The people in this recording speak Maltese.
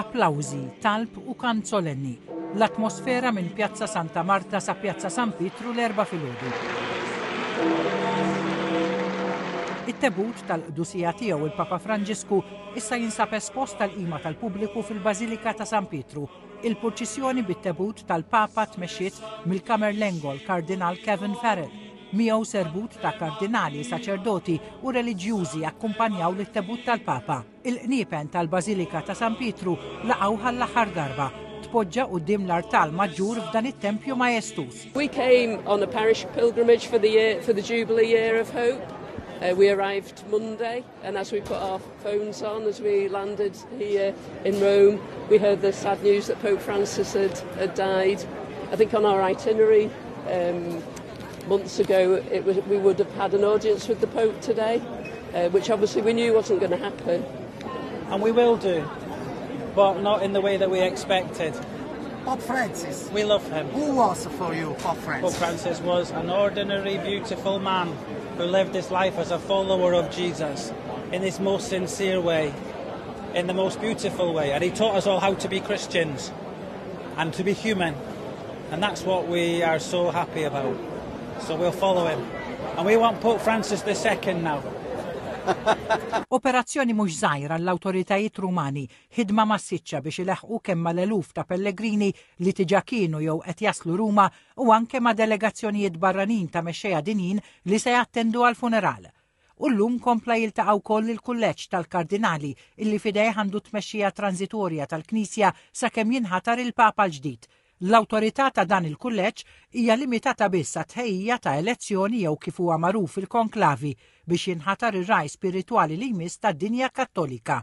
Applawżi, talb u kant solenni. L-atmosfera minn Pjazza Santa Marta sa Pjazza San Pietru l-Erbgħa filgħodu. It-tebut tal-Qdusija Tiegħu il-Papa Franġisku issa jinsab espost għall-qima tal-pubbliku fil-Bażilika ta' San Pietru. Il-purċissjoni bit-tebut tal-Papa tmexxiet mill-Camerlengo l-Kardinal Kevin Farrell. Miegħu serbut ta' kardinali, saċerdoti u reliġjużi akkumpanjaw lit-tebut tal-Papa. Il-qniepen tal-Bażilika ta' San Pietru laqgħuh għall-aħħar darba. Tpoġġa quddiem l-artal maġġur f'dan it-tempju majestuż. We came on a parish pilgrimage for the year, for the Jubilee Year of Hope. Uh, we arrived Monday, and as we put our phones on, as we landed here in Rome, we heard the sad news that Pope Francis had, had died. I think on our itinerary um, months ago, it was, we would have had an audience with the Pope today, uh, which obviously we knew wasn't going to happen. And we will do, but not in the way that we expected. Pope Francis. We love him. Who was for you Pope Francis? Pope Francis was an ordinary, beautiful man who lived his life as a follower of Jesus in his most sincere way, in the most beautiful way. And he taught us all how to be Christians and to be human. And that's what we are so happy about. So we'll follow him. And we want Pope Francis II now. Operazzjoni mhux żgħira għall-awtoritajiet Rumani, ħidma massiċċa biex ileħħqu kemm mal-eluf ta' pellegrini li diġà kienu jew qed jaslu Ruma u anke ma' delegazzjonijiet barranin ta' mexxejja dinjin li se jattendu għall-funeral. U llum kompla jiltaqa' wkoll il-Kulleġġ tal-Kardinali illi f'idejh għandu t-tmexxija transitorja tal-Knisja sakemm jinħatar il-Papa l-ġdid. L-awtorità ta' dan il-kulleġġ hija limitata biss għat-tħejjija ta' elezzjoni jew kif huwa magħruf il-konklavi biex jinħatar ir-ragħaj spiritwali li jmiss tad-dinja Kattolika.